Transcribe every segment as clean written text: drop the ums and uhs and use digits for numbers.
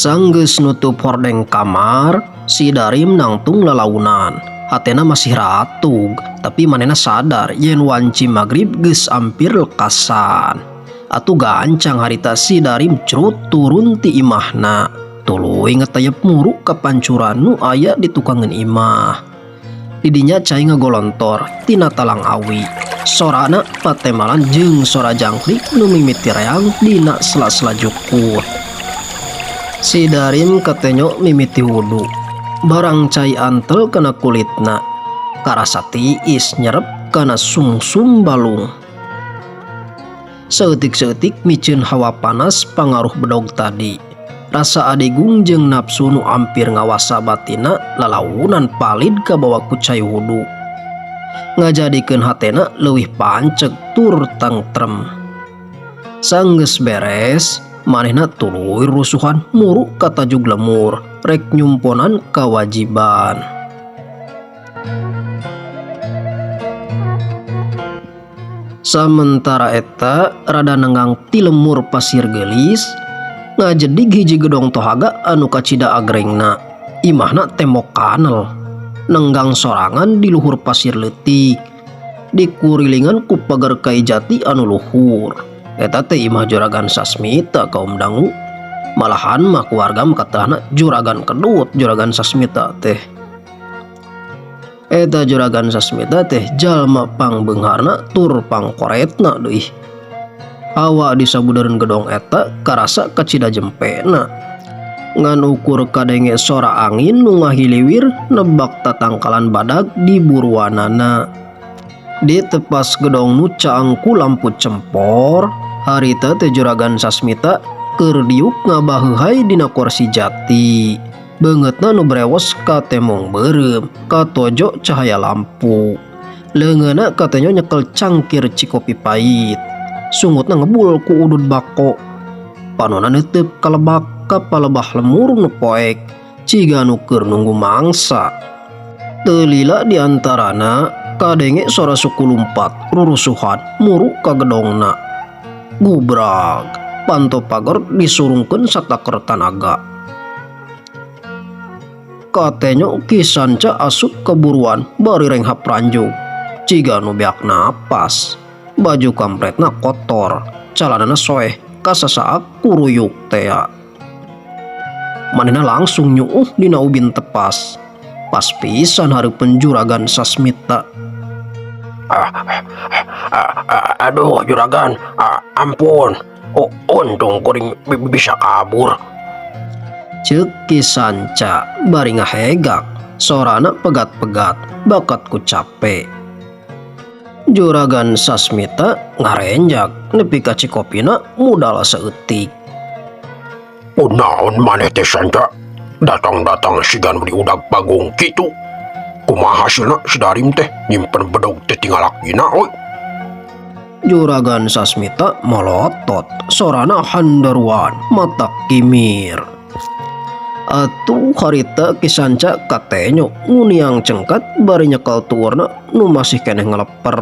Sanggeus nutup hordeng kamar, si Darim nangtung lalaunan. Hatena masih ratug, tapi manehna sadar yen wanci magrib geus ampir lekasan. Atuh gancang harita si Darim crut turun ti imahna. Tuluy ngetayep muru ka pancuran nu aya di tukangeun imah. Didinya cai ngagolontor tina talang awi. Sorana patemalan jeung sora jangkrik nu mimiti reang dina sela-sela jukut. Si Darim katenyo mimiti wudu. Barang cai antel kana kulitna. Karasa tiis nyerep kana sungsum balung. Saeutik-saeutik miceun hawa panas pangaruh bedog tadi. Rasa adigung jeung nafsu nu ampir ngawasa batinna lalaunan palid kabawa ku cai wudu. Ngajadikeun hatena leuwih panceg tur tengtrem. Sanggeus beres, manehna tuluy rusuhan muru ka tajug lemur rek nyumponan kawajiban. Samentara eta rada nenggang ti lemur Pasir Geulis ngajedig hiji gedong tohaga anu kacida agrengna. Imahna tembok kanel. Nenggang sorangan di luhur pasir leutik. Dikurilingan ku pagar kai jati anu luhur. Eta teh imah Juragan Sasmita kaum dangu. Malahan mah keluarga mah katahna Juragan Kedut Juragan Sasmita teh. Eta Juragan Sasmita teh jalma pangbeungharna tur pangkoretna deui. Hawa di sabudareun gedong eta karasa kacida jempena. Ngan ukur kadenge sora angin nu ngahiliwir nebak tatangkalan badag di buruanana. Di tepas gedong nu caang ku lampu cempor, harita teh Juragan Sasmita keur diuk ngabaheuhai dina kursi jati. Beungeutna nu brewos katemong beureum, katojo cahaya lampu. Leungeunna katenyo nyekel cangkir cikopi pait. Sungutna ngebul ku udud bako. Panona neuteub kalebak ka palebah lemur nu poek, ciga nu keur nunggu mangsa. Teu lila di antarana kadenge sora suku lumpat rurusuhan muru ka gedongna. Gubrag, panto pagar disurungkeun sataker tanaga. Katenyo Ki Sanca asup kaburuan bari renghap ranjug. Ciga nu beak napas. Baju kampretna kotor, calanana soeh kasasaak kuruyuk tea. Manehna langsung nyuuh dina ubin tepas. Pas pisan hareupeun Juragan Sasmita. Aduh juragan, ampun. Untung kuring bisa kabur. Ceuk Ki Sanca bari ngahegak, sorana pegat-pegat, bakat ku cape. Juragan Sasmita ngarenjak nepi ka cikopina mudal saeutik. Kunaon maneh teh Sanca? Datang-datang siga nu diudag pagong kitu. Kumaha hasilna si Darim teh nyimpen bedog teh tinggal lakina euy. Juragan Sasmita molotot, sorana handaruan, mata kimir. Atuh harita Ki Sanca katenyo nguniang cengkat bari nyekel tuurna nu masih keneh ngeleper.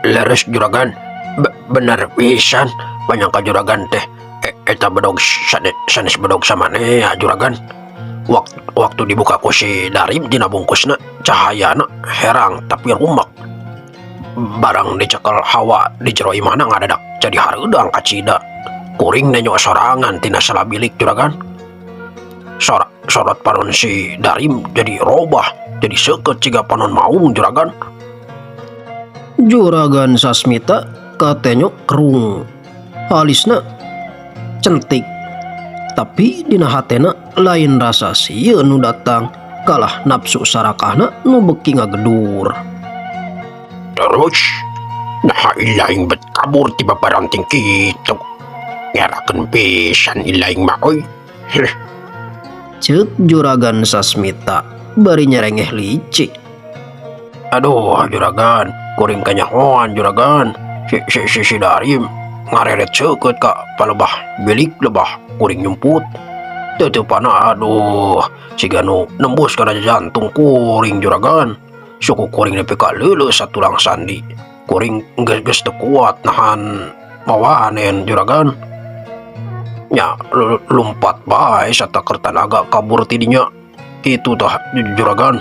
Leres juragan, bener pisan panyangka juragan teh eta bedog sanes bedog samaneh juragan. Waktu dibuka ku si Darim dina bungkusna cahayana herang tapi rumek. Barang dicekel hawa di jero imahna ngadadak jadi hareudang kacida. Kuring nenyo sorangan tina salabilik juragan. Sorot panon si Darim jadi robah, jadi seukeut ciga panon maung juragan. Juragan Sasmita katenyo kerung, alisna centik. Tapi dina hatena lain rasa sieun nu datang, kalah nafsu sarakahna nu beuki ngagedur. Terus, nah ilaing bet kabur tiba baranting kitu. Ngerakeun pisan ilaing mah euy. Heh. Ceuk Juragan Sasmita bari nyerengeh licik. Aduh juragan, kuring kanyahoan juragan. Si Darim ngareret seukeut ka palebah bilik lebah kuring nyumput. Teu-teupana aduh, siga nu nembus kana jantung kuring juragan. Suku kuring nepi ka leuleus satulang sandi. Kuring geus teu kuat nahan mawanen juragan. Nya lumpat bae sataker tanaga kabur ti dinya. Kitu tah juragan.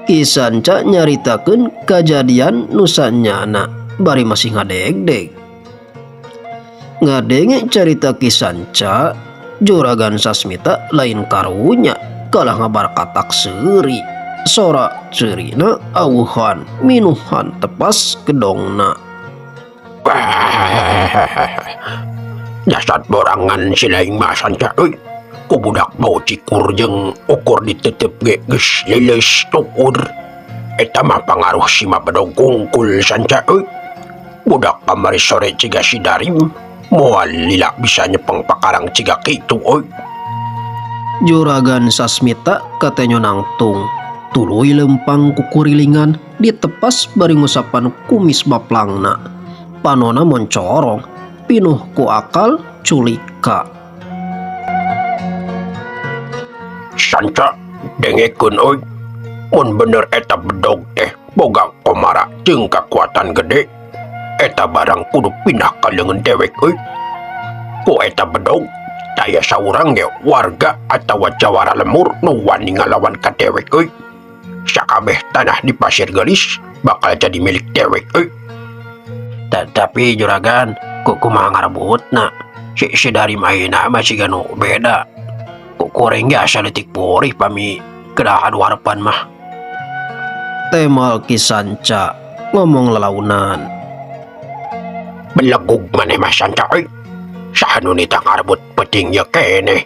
Ki Sanca nyaritakeun kajadian nu sanyana bari masih ngadegdeg. Ngadenge carita Ki Sanca, Juragan Sasmita lain karunya kalah ngabarkatak seuri. Sora ceurina awuhan minuhan tepas gedongna. Jasad borangan si laing mah Sanca euy. Ku budak bau cikur jeung ukur ditetep ge geus leuleus tuur. Eta mah pangaruh sima bedog kungkul Sanca euy. Budak kamari sore ciga si Darim moal lila bisa nyepeng pakarang ciga kitu euy. Juragan Sasmita katenyo nangtung. Tuluy lempang kukurilingan ditepas bari ngusapan kumis baplangna. Panona moncorong, pinuh ku akal culika. Sanca dengekeun euy. Mun bener eta bedog teh boga komara jeung kakuatan gede. Eta barang kudu pindah ka leungeun dewek euy. Ku eta bedog taya saurang ge warga atawa jawara lemur nu wani ngalawan ka dewek euy. Sakabeh tanah di Pasir Geulis bakal jadi milik dewek euy. Tapi juragan kumaha ngarebutna? Si Darim ayeuna mah siga nu beda. Kuring ge asa leutik purih pami kedah adu harepan mah. Temal Ki Sanca ngomong lalaunan. Belegug maneh mah Sanca euy. Saha nu nitah ngarebut peuting ieu keneh.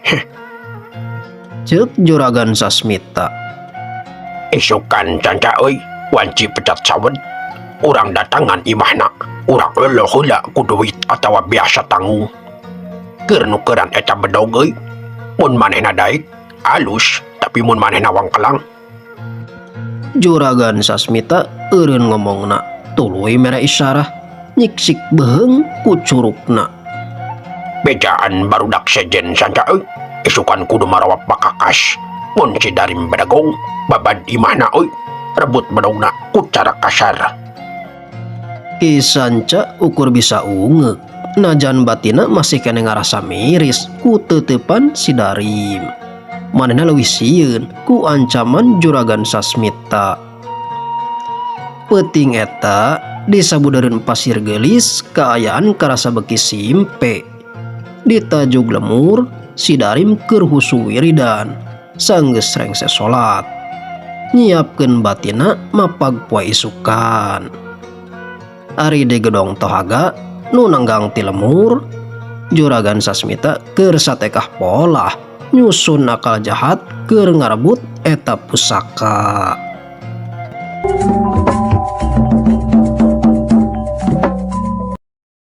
Ceuk Juragan Sasmita. Isukan Sanca euy, wanci pecat sawed. Urang datangan imahna, urang euleuh heula ku duit atawa biasa tanggung. Keur nukeran eta bedog euy. Mun manehna daek alus, tapi mun manehna wangkelang. Juragan Sasmita eureun ngomongna, tuluy mere isyarah nyiksik beuheung ku curukna. Bejaan barudak sejen Sanca euy. Isukan kudu marawa pakakas. Mun si Darim bedagong babad imahna euy. Rebut bedogna ku cara kasar. Ki Sanca ukur bisa ungeuk. Najan batina masih kene ngarasa miris ku teuteupan si Darim. Manehna leuwih sieun ku ancaman Juragan Sasmita. Peuting eta di sabudareun Pasir Geulis kaayaan karasa beuki simpe. Di tajug lemur si Darim keur husu wiridan sanggeus rengse salat. Nyiapkeun batina mapag poe isukan. Ari di gedong Tohaga nu nanggang ti lemur, Juragan Sasmita keur satekah polah nyusun akal jahat keur ngarebut eta pusaka.